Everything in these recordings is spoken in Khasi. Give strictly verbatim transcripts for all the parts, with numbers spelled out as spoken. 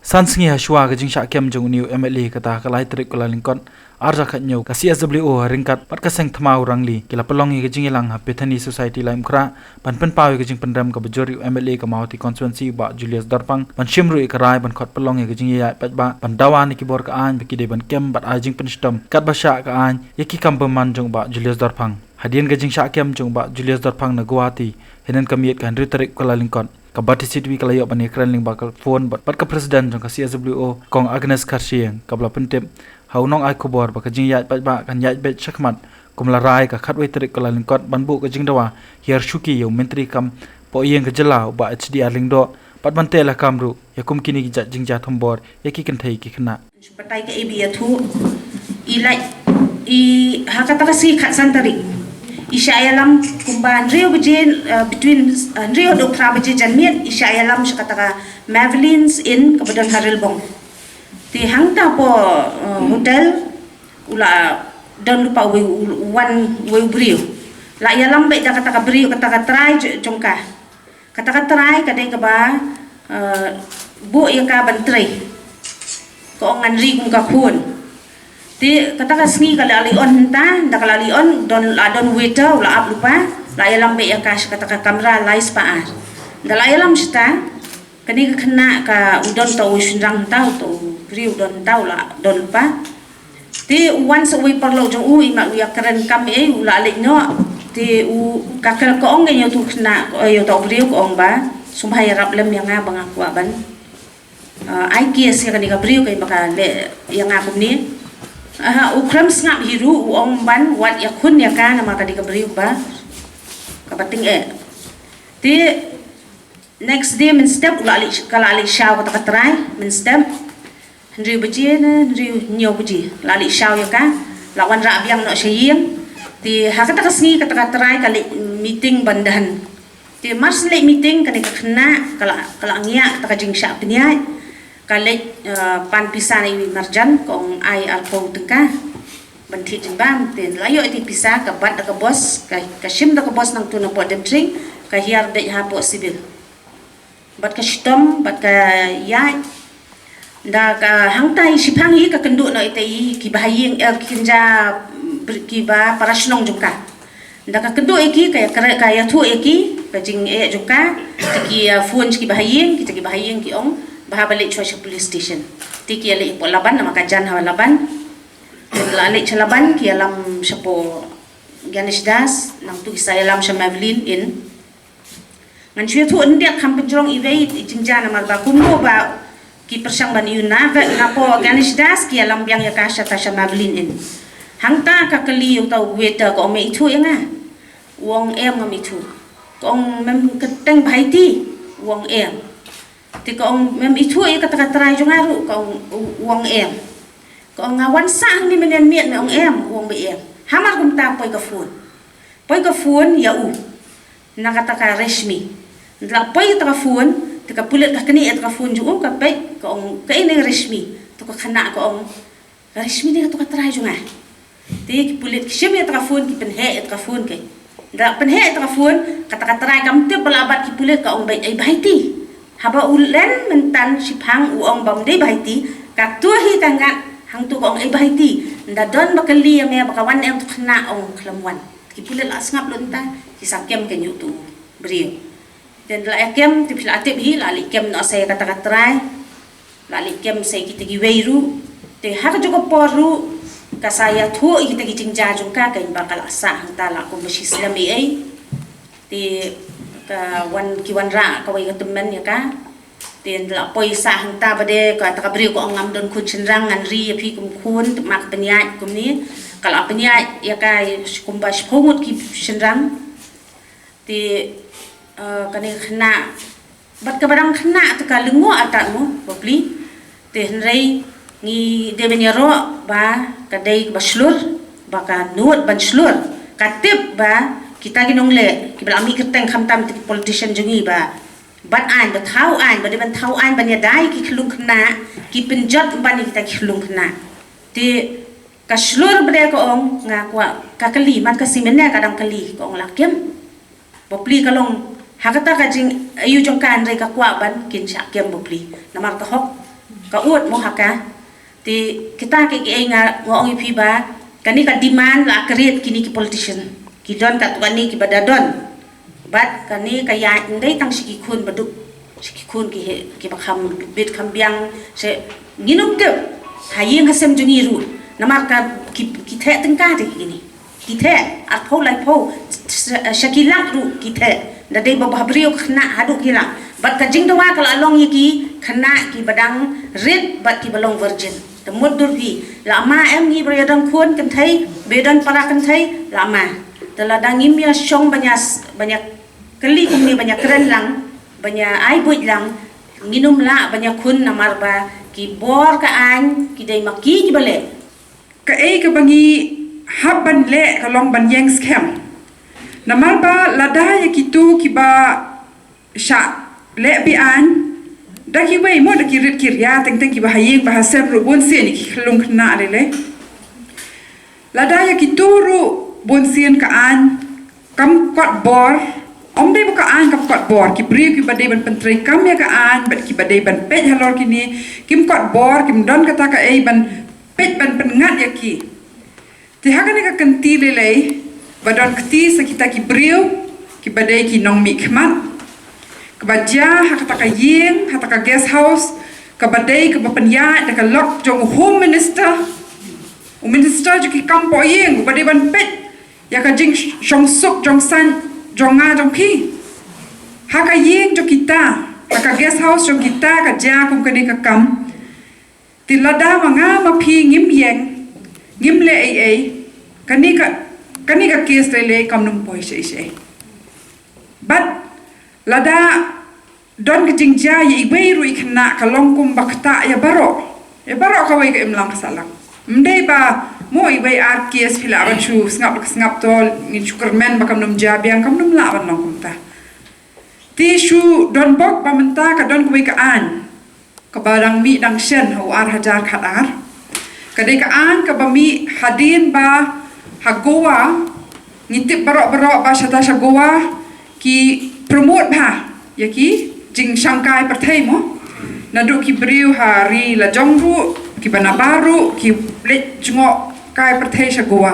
San sngi ha shuwa ka jingshah kem jong u M L A kata ka lai tarik Kyllalyngkot, ar hajar khatñiew, ka C S W O ha ryngkat bad ka seng thma u Rangli ki la pynlong ïa ka jingïalang ha Bethany Society Laitumkhrah ban pynpaw ïa ka jingpynrem kaba jur ïa u M L A ka Mawhati Constituency u Bah Julius Dorpang ban shim ruh ïa ka rai ban khot pynlong ïa ka jingïaid paidbah ban dawa na ki bor ka aiñ ba ki dei ban kem bad ai jingpynshitom katba shah ka aiñ ïa ki kam bymman jong u Bah Julius Dorpang. Hadien ka jingshah kem jong u Bah Julius Dorpang na Guwahati hynnin ka miet ka hynriew tarik Kyllalyngkot, ka Bharati C T V ka la ïoh ban ïakren lyngba ka phone bad, bad ka President jong ka C S W O, Kong Agnes Kharshiing, kaba la pyntip ha u nongai khubor ba ka jingïaid paidbah kan ïaid beit shakhmat kum la rai ka khatwei tarik Kyllalyngkot ban buh ka jingdawa hiar shuki ïa u Myntri kam poh ïing ka jylla u Bah H D R Lyngdoh bad ban teh lakam ruh ïa kum kine ki jait jingjia thombor ïa ki kynthei ki khynnah. Batai ka A B ïathuh. I lait i ha kata ka sngi khatsan tarik. I shah ïalam kumba hynriew baje, uh, between, uh, hynriew haduh phra baje janmiet, i shah ïalam sha kata ka Mavelyn's Inn kaba don ha Rilbong. Te hangta hapoh, uh, hotel u la don lypa uwei u, u wan uwei u briew. La ïalam beit da kata ka briew, kata ka trai j-, jong ka. Kata ka trai ka dei kaba, eh, buh ïa ka ban trei. Ka ong ngan ri kum ka khun. Te kata ka sngi ka la leit on hangta, ynda ka la leit on, don, la don waiter u la ap lypa, la ïalam beit ïa ka sha kata ka kamra lai spah ar. Ynda la ïalam shata, kane ka khynnah ka u don uta u shynrang hangta, uta u briew u don hangta u la don lypa. Te u wan sa uwei paralok jong u, imat u ïakren kam ei, u la leit noh. Te u ka kyrkhu ong ïa utu u khynnah, ïa uta u briew ka ong ba sngewbha ïarap lem ïa nga ba nga kwah ban, ah, ai case ïa kane ka briew kaei ba ka leh ïa nga kumne. Aha, u khlem sngap hi ruh, u ong ban wad ïakhun ïa ka namar ka dei ka briew ba kaba tyngeh. Te next day mynstep u la leit, ka la leit shaw kata ka trai mynstep. Hynriew baje ne hynriew hynñiew baje la leit shaw ïa ka, la wanrah biang noh sha ïing. Te ha kata ka sngi kata ka trai ka leit meeting ban dhan. Te mar shu leit meeting kane ka khynnah ka la, ka la ngiah kata ka jingshah pynïaid. Ka leit, eh, pan pisa na iwei i marjan, ka ong ai arphew tyngka ban thied jingbam. Te la ïoh ïa i pisa, ka bat da ka bos, ka, ka shim da ka bos nangtu na Port Dimitri, ka hiar beit hapoh Civil. Bad ka shitom, bad ka ïaid. Ynda ka hangta hi shiphang hi ka kynduh noh ïa ita i kiba ha ïing, eh, kynja, mm, ber-, kiba para shnong jong ka. Ynda ka kynduh ïa ki, ka ïa kre-, ka ïathuh ïa ki ka jingeh jong ka. Te ki, eh, phone sha kiba ha ïing, kita kiba ha ïing ki ong ba haba leit shuwa sha police station. Te ki ïa leit hapoh Laban, namar ka jan ha Laban. Te la leit sha Laban, ki ïalam shapoh Ganesh Das, nangtu ki sa ïalam sha Mavelyn Inn. Ngan shu ïathuh khyndiat, kham pynjrong iwei i jingjia namar ba kumno ba ki pyrshang ban ïoh na ka, napoh Ganesh Das ki ïalam biang ïa ka sha, ka sha Mavelyn Inn. Hangta ka kylli ïa uta u waiter, ka ong me ithuh ïa nga? U ong em, ngam ithuh. Ka ong mem kyrteng Bhaiti? U ong em. Te ka ong mem ithuh ïa kata ka trai jong nga ruh? Ka ong, u, u ong em. Ka ong nga wan sah hangne mynne mynmiet, me ong em? U ong ba em. Hamar kumta poi ka phone. Poi ka phone ïa u. Na kata ka Rashmi. Ynda la poi kata ka phone, te ka pulit ka knieh ïa kata ka phone jong u, ka peit, ka ong kaei ne Rashmi? Te ka khynnah ka ong ka Rashmi ne kata ka trai jong nga. Te ki pulit ki shim ïa kata ka phone, ki pynheh ïa kata ka phone, ka. Ynda la pynheh ïa kata ka phone, kata ka trai kam tip ba la bat ki pulit, ka ong beit ei Bhaiti. Haba u len mynta shiphang u ong bym dei Bhaiti, kato hi ka ngat hangto ka ong ei Bhaiti. Ynda don ba kylli ïa me ba ka wan ne em uto u khynnah, ong khlem wan. Ki pulit la sngap lut mynta, ki sa kem keiñ ïa uto u briew. Te ynda la ïa kem, te phi la tip hi, la leit kem noh sa ïa kata ka trai. La leit kem sa ïa kita kiwei ruh. Te ha kajuh ka por ruh ka sa ïathuh ïa kita ki jingjia jong ka, keiñ ba ka la sah hangta la kum ba shi slem ei ei. Te ka wan, ki wanrah kawei ka tymmen ïa ka. Te ynda la poi sah hangta ba dei kata ka briew ka ong ngam don khun shynrang, ngan ri ïa phi kum khun, te ma ka pynïaid kumne. Ka la pynïaid ïa ka kumba shiphew ngut ki shynrang. Te, eh, kane ka khynnah bad kaba dang khynnah te ka lyngngoh artat mo, bapli. Te hynrei ngi dei ban ïaroh ba ka dei kaba shlur, ba ka nud ban shlur. Ka tip ba kita ki nongleh kiba la mih kyrteng, khamtam te ki politician jong ngi, ba bat aiñ, ba thaw aiñ, ba dei ban thaw aiñ ban ïada ïa ki khyllung khynnah, ki pynjot ban ïa kita ki khyllung khynnah. Te ka shlur ba dei ka ong, nga kwah, ka kylli, man ka sngi mynne ka dang kylli, ka ong la kem. Bapli ka long ha kata ka jingaiu jong ka, hynrei ka kwah ban kin shah kem bapli. Namar ka hok Ka ut mo ha ka. Te kita ki, ki ei nga, nga ong ïa phi ba kane ka demand la create kine ki politician. Ki don katto katne kiba da don. Bad kane ka ïaid ym dei tang sha ki khun ba duk, sha ki khun ki he, kiba kham bit kham biang, sha nginym tip ha ïing ha sem jong ngi ruh. Namar ka ki, ki theh tyngka te kine. Ki theh arphew laiphew, sha, sha ki lak ruh ki theh. Da dei ba bha briew ka khynnah haduh ki lak. Bad ka jingdawa ka la long ïa ki khynnah kiba dang rit bad kiba long virgin. Te mut dur phi, la ma em ngi ba ïa don khun kynthei, ba ïa don para kynthei, la ma. Te lada ngim ïa shong ban ïa s-, ban ïa kylli kumne, ban ïa kren lang, ban ïa ai buit lang, nginym lah ban ïa khun namar ba ki bor ka aiñ ki dei ma ki kiba leh. Kaei kaba ngi hap ban leh ka long ban ïeng skhem. Namar ba lada ïa kito kiba shah leh be-aiñ, da kiwei mo, da ki rit ki ria, teng teng kiba ha ïing ba ha sem ruh bun sien ki khyllung khynnah lei lei. Lada ïa kito ruh bun sien ka aiñ kam kot bor, ym dei ba ka aiñ kam kot bor, ki briew kiba dei ban pyntreikam ïa ka aiñ bad kiba dei ban peit halor kine kim kot bor, kim don kata kaei ban peit ban pynngat ïa ki. Te ha kane ka kynti lei lei ba don kti sa kita ki briew kiba dei ki nongmihkhmat, kaba jia ha kata ka ïing, ha kata ka guest house, kaba dei kaba pynïaid da ka lok jong u Home Minister, u Minister jong ki kam poh ïing, uba dei ban peit ïa ka jingshongsuk jongsaiñ jong nga jong phi. Ha ka ïing jong kita, ha ka guest house jong kita ka jia kum kane ka kam. Te lada ma nga ma phi ngim ïeng, ngim leh ei ei, kane ka, kane ka case lei lei kam nym poi shaei shaei. Bad lada don ka jingjia ïa iwei ruh i khynnah ka long kumba ktah ïa baroh. Ïa baroh kawei ka imlang ka sahlang. Ym dei ba mo iwei ar case phi lah ban shu sngap da ka sngap to, ngin shu kyrmen ba kam nym jia biang, kam nym lah ban long kumta. Te shu don bok ba mynta ka don kawei ka aiñ kaba dang mih dang shen ha u ar hajar khatar. Ka dei ka aiñ kaba mih hadien ba ha Goa, ngi tip baroh baroh ba shata sha Goa ki promote bha ïa ki jingshangkai pyrthei mo. Naduh ki briew ha ri la jong ruh, kiba nabar ruh ki leit jngoh kai pyrthei sha Goa.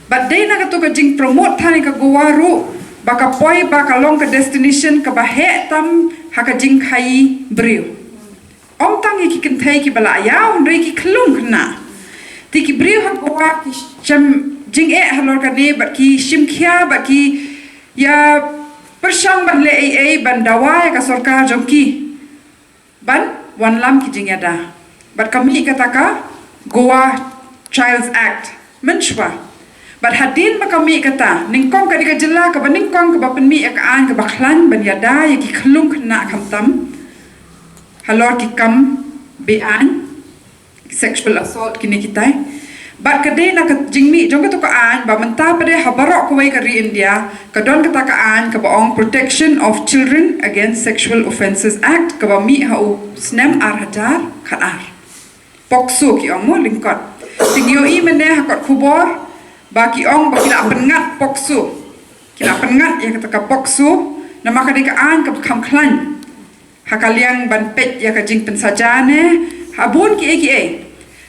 Bad dei na kato ka jingpromote than ïa ka Goa ruh ba ka poi ba ka long ka destination kaba heh tam ha ka jingkhaii briew. Ym tang ïa ki kynthei kiba la ïaw, hynrei ki khyllung khynnah. Te ki briew ha Goa ki shem jingeh halor kane bad ki shim khia bad ki ïa pyrshang ban leh ei ei ban dawa ïa ka sorkar jong ki ban wanlam ki jingïada. Bad ka mih kata ka Goa Child's Act mynshuwa. Bad hadien ba ka mih kata, nyngkong ka dei ka jylla kaba nyngkong kaba pynmih ïa ka aiñ kaba khlaiñ ban ïada ïa ki khyllung khynnah khamtam halor ki kam be-aiñ, sexual assault, kine kitai. Bad ka dei na ka jingmih jong kato ka aiñ ba mynta pat de ha baroh kawei ka ri India ka don kata ka aiñ kaba ong Protection of Children Against Sexual Offences Act, kaba mih ha u snem ar hajar khatar. POCSO ki ong mo lyngkot. Te ngi ïohi mynne ha kot khubor ba ki ong ba ki la pynngat POCSO. Ki la pynngat ïa kata ka POCSO namar ka dei ka aiñ kaba kham khlaiñ ha ka liang ban peit ïa ka jingpynsaja ne ha bun kiei kiei.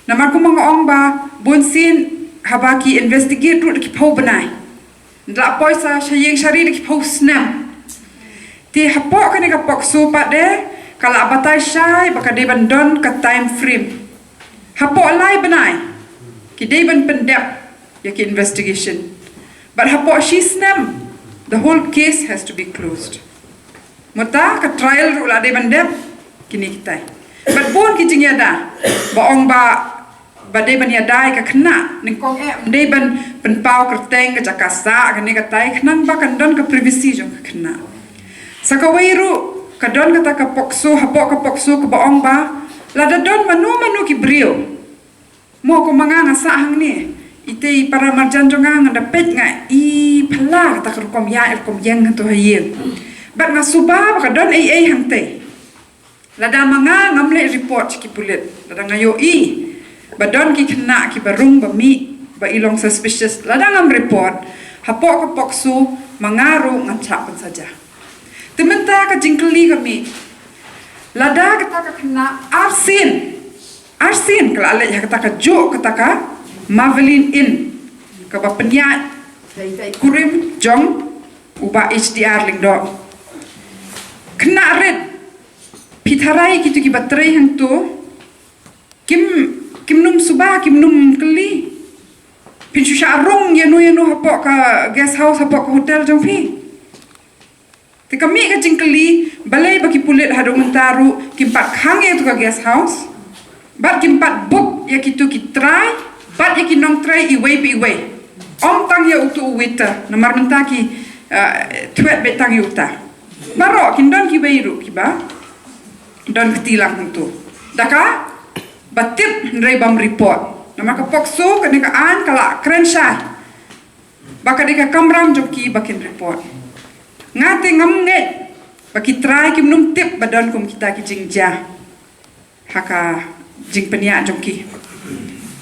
Namar kumba nga ong ba bun sien haba ki investigate ruh da ki phew bnai. Nda la poi sa sha ïing sha ri da ki phew snem. Te hapoh kane ka POCSO pat de ka la batai shai ba ka dei ban don ka time frame. Hapoh lai bnai ki dei ban pyndep ïa ki investigation. Bad hapoh shi snem the whole case has to be closed. Mynta ka trial ruh la dei ban dep, kine kitai. Bad bun ki jingïada ba ong ba, ba dei ban ïada ïa ka khynnah, nyngkong eh ym dei ban pynpaw kyrteng, ka jaka sah, kane katai, khnang ba kan don ka privacy jong ka khynnah. Sa kawei ruh ka don kata ka POCSO, hapoh ka POCSO kaba ong ba lada don mano mano ki briew, mo, kum ma nga nga sah hangne, itei i para marjan jong nga, nga da peit nga i phylla kata ka rukom ïaid rukom ïeng hangto ha ïing. Bad nga suba ba ka don ei ei hangtei. Lada ma nga ngam leh report sha ki pulit, lada nga ïohi ba don ki khynnah kiba rung ba mih ba i long suspicious, lada ngam report, hapoh ka POCSO ma nga ruh ngan shah pynsaja. Te mynta ka jingkylli ka mih, Lada kata ka khynnah arsien, arsien ka la leit ha kata ka juh, kata ka Maveline Inn, kaba pynïaid kurim jong u Bah H D R Lyngdoh. Khynnah rit, phi tharai kito kiba trei hangto kim, kim nym suba, kim nym kylli. Phin shu shah rung ïano ïano hapoh ka guest house, hapoh ka hotel jong phi. Te ka mih ka jingkylli, balei ba ki pulit haduh mynta ruh kim pat khang ïa uto ka guest house, bad kim pat book ïa kito ki trai bad ïa ki nongtrei iwei pa iwei. Ym tang ïa uto u waiter, namar mynta ki, eh, thwet beit tang ïa uta. Baroh kin don kiwei ruh kiba don kti lang hangto. Da kaba tip hynrei bym report. Namar ka POCSO, kane ka aiñ ka la kren shai ba ka dei ka kamram jong ki ba kin report. Nga te ngam ngeit ba ki trai kim nym tip ba don kum kita ki jingjia ha ka jingpynïaid jong ki.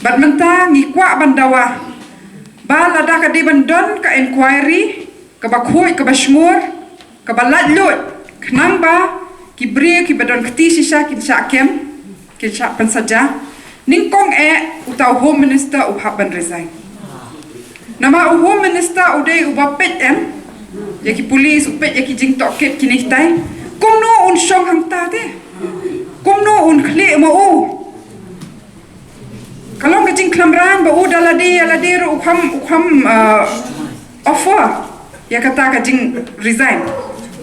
Bad mynta ngi kwah ban dawa ba lada ka dei ban don ka inquiry kaba khuid, kaba shngor, kaba laitluid, khnang ba ki briew kiba don kti shisha kin shah kem, kin shah pynsaja. Nyngkong eh uta u Home Minister u hap ban resign. Namar u Home Minister u dei uba peit em ïa ki police, u peit ïa ki jingtohkit kine kitai. Kumno un shong hangta te? Kumno un khlieh ma u? Ka long ka jingkhlem rang ba u da lade ïa lade ruh u kham, u kham, uh, offer ïa kata ka jing resign.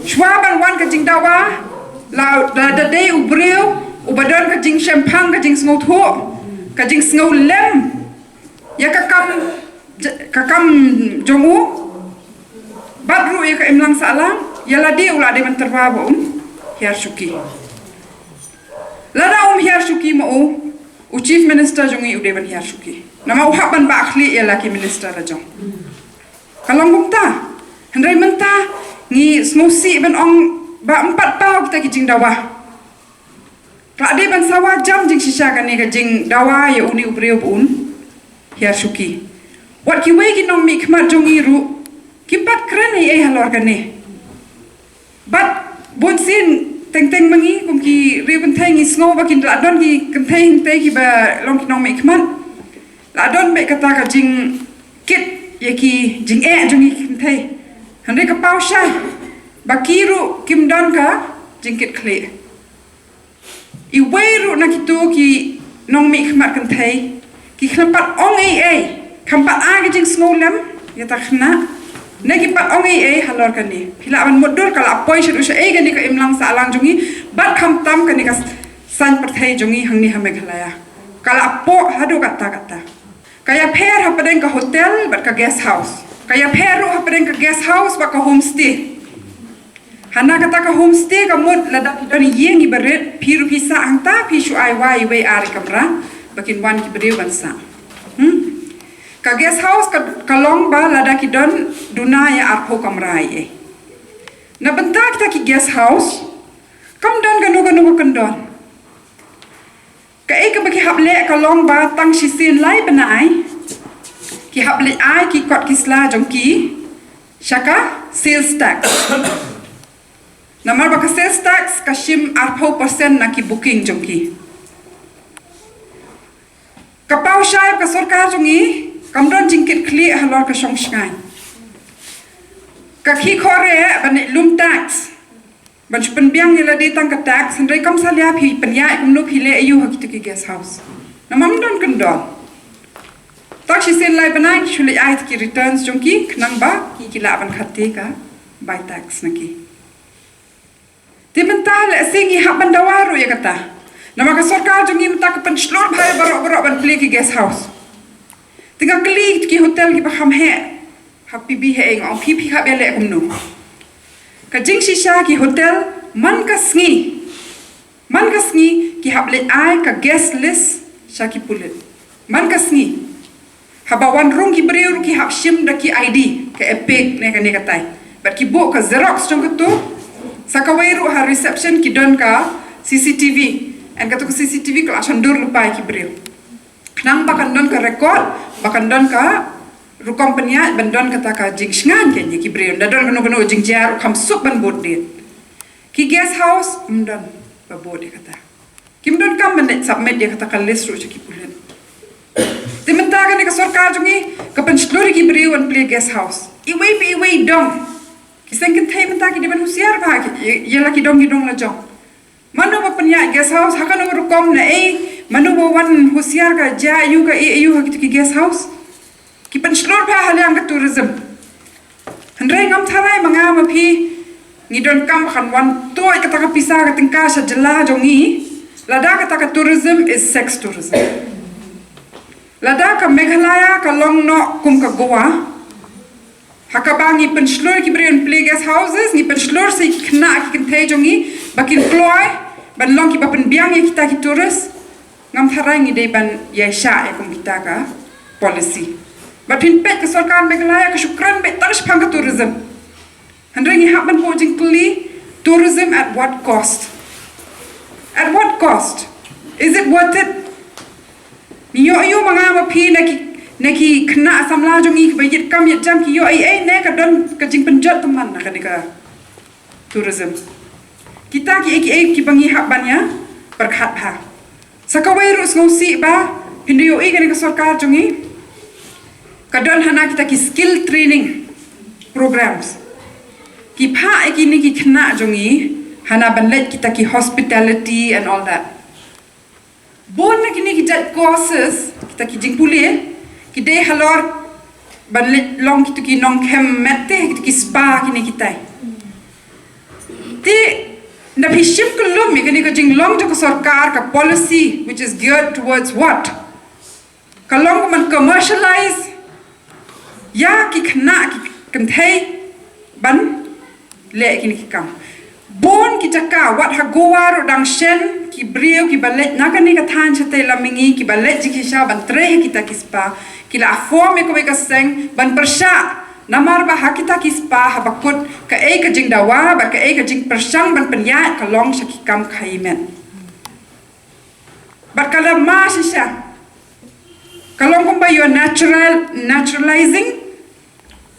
Shuwa ban wan ka jingdawa, la da, da dei u briew uba don ka jingshemphang, ka jingsngewthuh, ka jingsngewlem ïa ka kam, ka kam jong u, bad ruh ïa ka imlang sahlang, ïa lade u la dei ban tyrwa ba un hiar shuki. Lada um hiar shuki ma u, u Chief Minister jong ngi u dei ban hiar shuki. Namar u hap ban bah khlieh ïa la ki minister la jong. Ka long kumta. Hynrei mynta ngi sngewsih ban ong ba ym pat paw kita ki jingdawa. Ka la dei ban sawa jam jingshisha kane ka jingdawa ïa une u briew ba un hiar shuki. Wat kiwei ki nongmihkhmat jong ngi ruh kim pat kren ei ei halor kane. Bad bunsien teng teng ma ngi kum ki riew kynthei ngi sngew ba kin la don ki kynthei hangtei kiba long ki nongmihkhmat. La don beit kata ka jingkit ïa ki jingeh jong ngi ki kynthei. Hynrei ka paw shai ba ki ruh kim don ka jingkit khlieh. Iwei ruh na kito ki nongmihkhmat kynthei ki khlem pat ong ei ei, khlem pat ai ka jingsngewlem ïa ta khynnah, ne kim pat ong ei ei halor kane. Phi lah ban mutdur ka la poi shaduh shaei kane ka imlang sahlang jong ngi, bad khamtam kane ka saiñ pyrthei jong ngi hangne ha Meghalaya. Ka la poh haduh katta katta. Ka ïapher hapdeng ka hotel bad ka guest house. Ka ïapher ruh hapdeng ka guest house bad ka homestay. Hana kata ka homestay ka mut lada phi don ïing iba rit, phi ruh phi sah hangta, phi shu ai wai iwei ar kamra ba kin wan ki briew ban sah. Hmm? Ka guest house ka, ka long ba lada ki don duna ïa arphew kamra ïa. Na bynta kita ki guest house kam don kano kano ka kyndon. Kaei kaba ki hap leh ka long ba tang shisien lai bnai ki hap leit ai ki kot ki sla jong ki sha ka sales tax. Namar ba ka sales tax ka shim arphew percent na ki booking jong ki. Ka paw shai ba ka sorkar jong ngi kam don jingkit khlieh halor ka shong shngaiñ. Ka khih khore ban leit lum tax. Ban shu pynbiang ïa lade tang ka tax, hynrei kam salia phi pynïaid kumno phi leh ïa u ha kito ki guest house. Namar ym don kyndon. Tang shisien lai bnai ki shu leit ai ki returns jong ki khnang ba ki, ki lah ban khate ka bai tax na ki. Te mynta lehse ngi hap ban dawa ruh ïa kata. Namar ka sorkar jong ngi mynta ka pynshlur bha ïa baroh baroh ban plie ki guest house. Te nga kylli ki hotel kiba kham heh ha P B heh, nga ong phi, phi hap ïaleh kumno? Ka jingshisha ki hotel man ka sngi, man ka sngi ki hap leit ai ka guest list sha ki pulit. Man ka sngi. Haba wan rung ki briew ruh ki hap shim da ki I D, ka EPIC ne kane katai. Bad ki buh ka xerox jong kato. Sa kawei ruh ha reception ki don ka C C T V. Yn kato ka C C T V ka la shon dur lypa ïa ki briew. Khnang ba kan don ka record, ba kan don ka rukom pynïaid, ban don kata ka jingshngaiñ kein ïa ki briew. Lada don kano kano jingjia ruh kham suk ban bud dien. Ki guest house ym don. ba bud ïa kata. Kim donkam ban leit submit ïa kata ka list ruh sha ki pulit. Te mynta kane ka sorkar jong ngi ka pynshlur ïa ki briew ban plie guest house. Iwei pa iwei dong. Ki seng kynthei mynta ki dei ban husiar bha ki, ïa, ïa la ki dong ki dong la jong. Mano ba pynïaid guest house, ha kano ka rukom, na ei, mano ba wan husiar, ka jia aiu, ka ïeh aiu ha kito ki guest house. Ki pynshlur bha ha liang ka tourism. Hynrei ngam tharai ma nga ma phi ngi donkam ba kan wan tuid kata ka pisa ka tyngka sha jylla jong ngi. Lada kata ka tourism is sex tourism. Lada ka Meghalaya ka long noh kum ka Goa, ha kaba ngi pynshlur ki briew ban plie guest houses, ngi pynshlur sa ïa ki khynnah ki kynthei jong ngi ba kin kloi ban long kiba pynbiang ïa kita ki tourist. Ngam tharai ngi dei ban ïaishah ïa kum kita ka policy. Bad phin peit ka sorkar Meghalaya ka shu kren beit tang shaphang ka tourism. Hynrei ngi hap ban buh jingkylli, tourism at what cost? At what cost? Is it worth it? Ngi ïoh aiu ma nga ma phi, na ki, na ki khynnah samla jong ngi kiba ïit kam ïit jam, ki ïoh ei ei ne ka don ka jingpynjot tymmen na kane ka tourism? Kita kiei kiei kiba ngi hap ban ïa pyrkhat bha. Sa kawei ruh sngewsih ba phin da ïohi kane ka sorkar jong ngi ka don hana kita ki skill training programs. Ki phah ïa kine ki khynnah jong ngi hana ban leit kita ki hospitality and all that. Bun na kine ki jait courses, kita ki jingpule, ki dei halor ban leit long kito ki nongkhem met te, kito ki spa, kine kitai. Te, nda phi shim kyllum ïa kane ka jinglong jong ka sorkar, ka policy which is geared towards what? Ka long ka ban commercialize ïa ki khynnah ki kynthei ban leh kine ki kam. Bun ki jaka, wat ha Goa ruh dang shen ki briew kiba leit na kane ka thaiñ shatei lam mihngi, kiba leit jingshisha ban trei ha kita ki spa, ki la form ïa kawei ka seng ban pyrshah. Namar ba ha kita ki spa haba kut kaei ka jingdawa bad kaei ka jingpyrshang ban pynïaid ka long sha ki kam khaïi met. Bad ka la ma shisha. Ka long kumba you're natural, naturalizing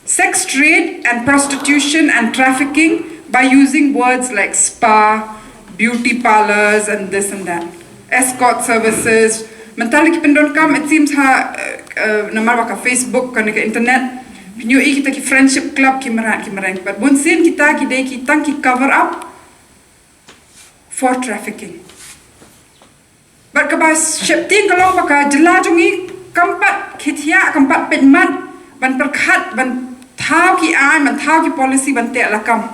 sex trade and prostitution and trafficking by using words like spa, beauty parlors and this and that. Escort services. Mynta la ki pyndonkam, it seems, ha, eh, eh, namar ba ka Facebook, kane ka internet. Phin ïohi kita ki friendship club, ki mrad, ki mrad. Bad bunsien kita ki dei ki tang ki cover up for trafficking. Bad kaba sheptieng ka long ba ka jylla jong ngi kam pat khie thiah, kam pat peit mat ban pyrkhat, ban thaw ki aiñ, ban thaw ki policy ban teh lakam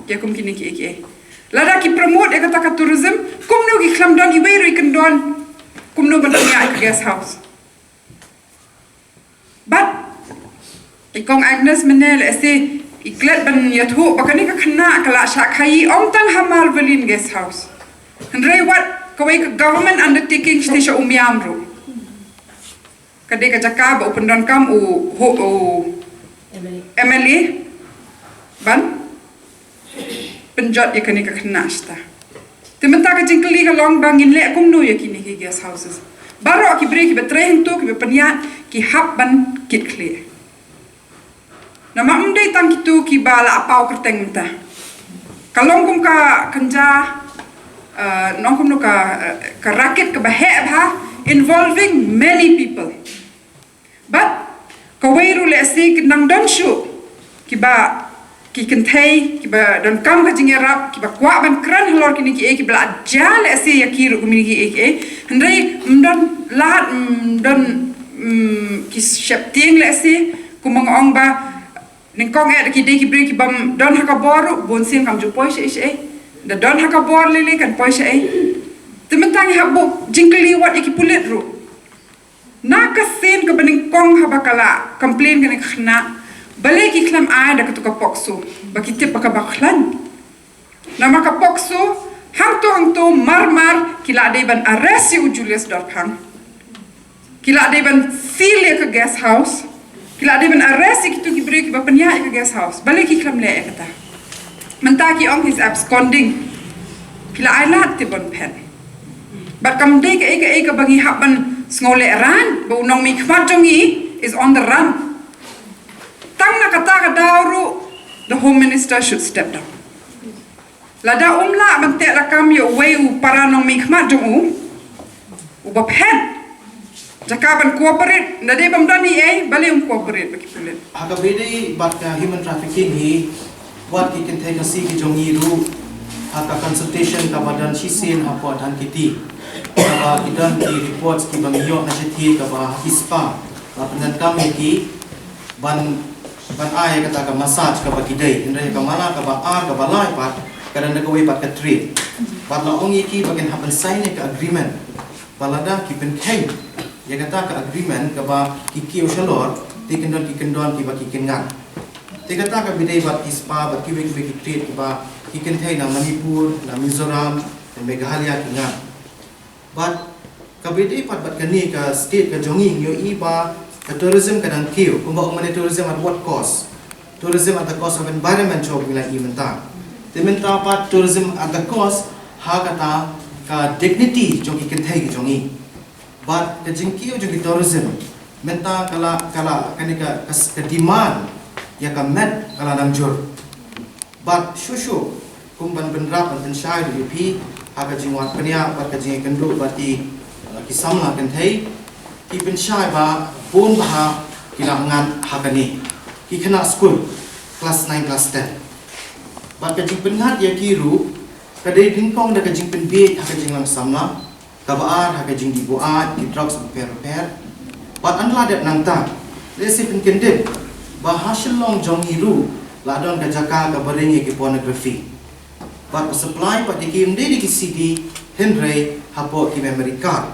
ïa kum kine kiei kiei. Lada ki promote ïa kata ka tourism, kumno ki khlem don iwei ruh i kyndon kumno ban pynïaid ka guest house? Bad i Kong Agnes mynne lehse i klet ban ïathuh ba kane ka khynnah ka la shah khaïi ym tang ha Marveline Guest House, hynrei wat kawei ka government undertaking shatei sha Umiam ruh. Ka dei ka jaka ba u pyndonkam u, u, u M L A. M L A ban pynjot ïa kane ka khynnah shata. Te mynta ka jingkylli ka long ba ngin leh kumno ïa kine ki guest houses. Baroh ki briew kiba trei hangto, kiba pynïaid, ki hap ban kit khlieh. Namar ym dei tang kito kiba la paw kyrteng mynta. Ka long kum ka kynja, eh, nong kumno ka, eh, ka racket kaba heh bha, involving many people. Bad kawei ruh lehse ki nang don shuh kiba, ki kynthei kiba donkam ka jingïarap, kiba kwah ban kren halor kine kiei, kiba la jia lehse ïa ki ruh kumne kiei kiei. Hynrei ym don lad, ym don, mm, ki sheptieng lehse, kumba nga ong ba nyngkong eh da ki dei ki briew kibym don ha ka bor ruh, bunsien kam ju poi shaei shaei. Da don ha ka bor lei lei kan poi shaei. Te mynta ngi hap buh jingkylli wat ïa ki pulit ruh. Na ka sien kaba nyngkong haba ka la complain kane ka khynnah, balei ki khlem ai da kato ka POCSO, ba ki tip ba kaba khlaiñ. Namar ka POCSO hangto hangto mar mar ki la dei ban arrest ïa u Julius Dorphang. Ki la dei ban seal ïa ka guest house. Ki la dei ban arrest ïa kito ki briew kiba pynïaid ïa ka guest house. Balei ki khlem leh ïa kata? Mynta ki ong he's absconding. Ki la ai lad te ban phet. Bad kam dei kaei kaei kaba ngi hap ban sngewlehrain ba u nongmihkhmat jong ngi is on the run. Tang na kata ka daw ruh, the Home Minister should step down. Lada um lah ban teh lakam ïa uwei u para nongmihkhmat jong u, uba phet, jaka ban cooperate, lada bym don ei ei, balei um cooperate bad ki pulit? Ha kaba ïadei bad ka human trafficking hi, wat ki kynthei Khasi ki jong ngi ruh, ha ka consultation kaba don shisien hapoh Dhankheti, kaba ki don ki reports kiba ngi ïoh na shathie kaba ha ki spa la pyndonkam ïa ki ban, ban ai ïa kata ka massage kaba ki dei, hynrei ka mala kaba ar kaba lai pat ka don da kawei pat ka trade. Bad la ong ïa ki ba kin hap ban sign ïa ka agreement. Ba lada ki pynkheiñ ïa kata ka agreement kaba ki kiew shalor, te kin don, ki kyndon kiba ki kynngat. Te kata kaba ïadei bad ki spa bad kiwei kiwei ki trade kiba ki kynthei na Manipur, na Mizoram, na Meghalaya ki ngat. Bad kaba ïadei pat bad kane ka state ka jong ngi, ngi ïohi ba ka tourism ka dang kiew, kumba ong mynne, tourism at what cost? Tourism at the cost of environment, shuh ba ngi la ïohi mynta. Te mynta pat tourism at the cost ha kata ka dignity jong ki kynthei ki jong ngi. Bad ka jingkiew jong ki tourism mynta ka la, ka la, kane ka, ka, ka demand ïa ka met ka la nang jur. Bad shuh shuh, kum ban pynrap ban pynshai ruh ïa phi ha ka jingwan pynïap bad ka jingïakynduh bad ki, uh, ki samla kynthei, ki pynshai ba bun bah ki la ngat ha kane, ki khynnah skul klas nine, klas ten. Bad ka jingpynngat ïa ki ruh ka dei nyngkong da ka jingpynbieit ha ka jinglang samla, kaba ar ha ka jingdih buaid, ki drugs bapher bapher. Bad ynda la dep nangta, lehse pynkyndit ba ha Shillong jong ngi ruh la don ka jaka kaba ring ïa ki pornography. Bad ka supply pat ïa ki ym dei da ki C D, hynrei hapoh ki memory card.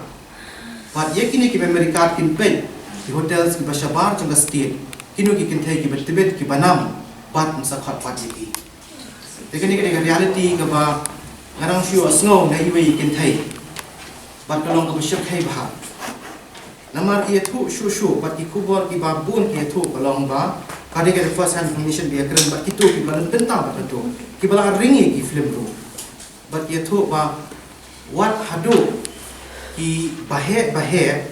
Bad ïa kine ki memory card kin peit ki hotels kiba shabar jong ka state, kino ki kynthei kiba tbit, kiba nam, bad ym sa khot pat ïa ki. Te kane ka dei ka reality kaba nga dang shu ïohsngew na iwei i kynthei. Bad ka long kaba shyrkhei bha. Namar ki ïathuh shuh shuh, bad ki khubor kiba bun ki ïathuh ka long ba ka dei ka first hand information ba ïakren, bad kito kiba la pynta bad kito kiba la ring ïa ki film ruh. Bad ki ïathuh ba wat haduh ki baheh baheh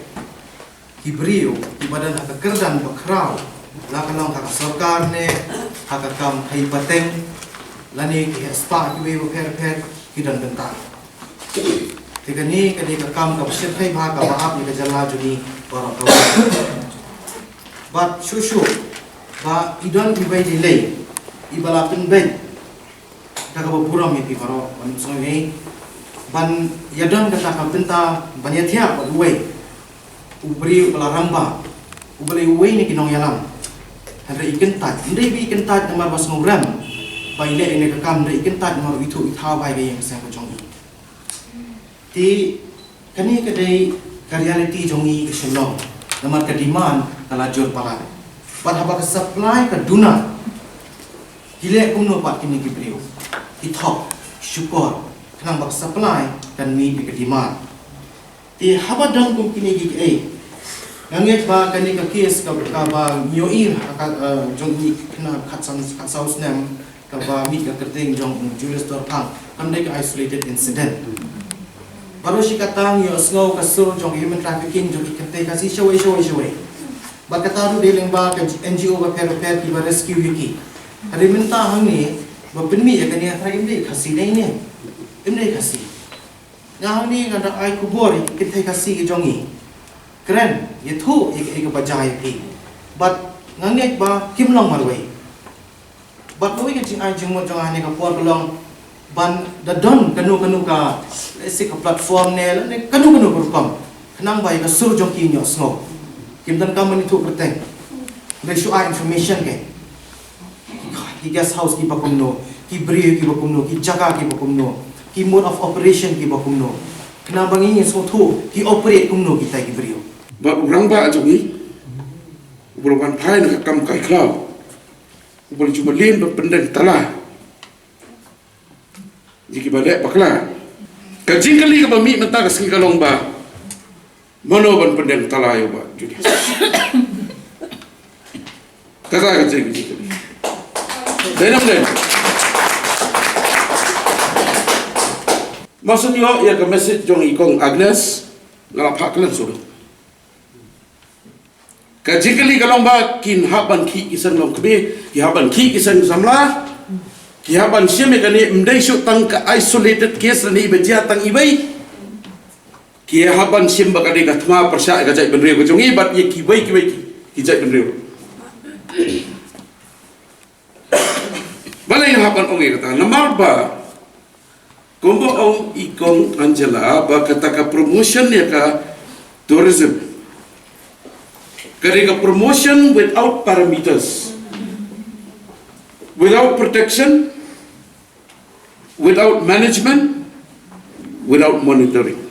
ki briew kiba don ha ka kyrdan bakhraw, la ka long ha ka sorkar ne ha ka kam khaïi pateng, lane ki heh spah kiwei bapher bapher, ki don bynta. Te kane ka dei ka kam kaba shyrkhei bha, kaba ap ïa ka jylla jong ngi baroh kawei. Bad shuh shuh ba i don iwei i lei iba la pynbeit da kaba burom ïa phi baroh ban sngewthuh, ban ïadon kata ka bynta ban ïathiah bad uwei u briew uba la rangbah, uba la ïa uwei na ki nongïalam. Hynrei i kyntait, ym dei ba i kyntait namar ba sngewrem ba i leh ïa kane ka kam, hynrei i kyntait namar i ithuh i thaw bha ïa ka ïing ka sem ka jong i. Te kane ka dei ka reality jong ngi ka Shillong. Namar ka demand ka la jur palat. Bad haba ka supply ka duna, ki leh kumno pat kine ki briew? Ki thok, shukor, khnang ba ka supply kan meet ïa ka demand. Te haba don kum kine ki, eh, nga ngeit ba kane ka case ka, kaba ngi ïohi ha ka, eh, jong ngi kane khatsan, khatsaw snem, kaba mih ka kyrteng jong u Julius Dorphang, kam dei ka isolated incident. Baroh shi katta ngi ïohsngew ka sur jong ka human trafficking jong ki kynthei Khasi shawei shawei shawei. Bad kata ruh dei lyngba ka N G O bapher bapher kiba rescue ïa ki. Hynrei mynta hangne ba pynmih ïa kane, hynrei ym dei Khasi ne ine, ym dei Khasi. Nga hangne nga dang ai khubor ïa ki kynthei Khasi ki jong ngi. Kren, ïathuh ïa kaei kaba jia ïa phi. Bad nga ngeit ba kim long marwei. Bad kawei ka jingai jingmut jong nga ha kane ka por ka long ban da don kano kano ka, let's say, ka platform ne, ne kano kano ka rukom, khnang ba ïa ka sur jong ki ngi ïohsngew. Kim donkam ban ïathuh kyrteng, hynrei shu ai information, ki, ki guest house kiba kumno, ki briew kiba kumno, ki jaka kiba kumno, ki mode of operation kiba kumno, khnang ba ngi ngin sngewthuh ki operate kumno kita ki briew. Bad u rangbah jong ngi uba la wan phai na ka kam kai khlaw, uba la ju mlien ban pyndeng tala ïa kiba leh bakla. Ka jingkylli kaba mih mynta ka sngi ka long ba, mano ban pyndeng tala ïa u Bah Julius? Kata ka jingkylli. Dei ne ym dei? Mar shu ïoh ïa ka message jong i Kong Agnes, nga la phah kren shuh. Ka jingkylli ka long ba kin hap ban khih ki seng longkmie, ki hap ban khih ki seng samla. Ki hap ban shim ïa kane, ym dei shuh tang ka isolated case lane ba jia tang iwei. Ki hap ban shim ba ka dei ka thma pyrshah ïa ka jaitbynriew ka jong i bad ïa kiwei kiwei ki, ki jaitbynriew. Balei nga hap ban ong ïa kata? Namar ba kumba ong i kong Angela, ba kata ka promotion ïa ka tourism ka dei ka promotion without parameters, without protection, without management, without monitoring.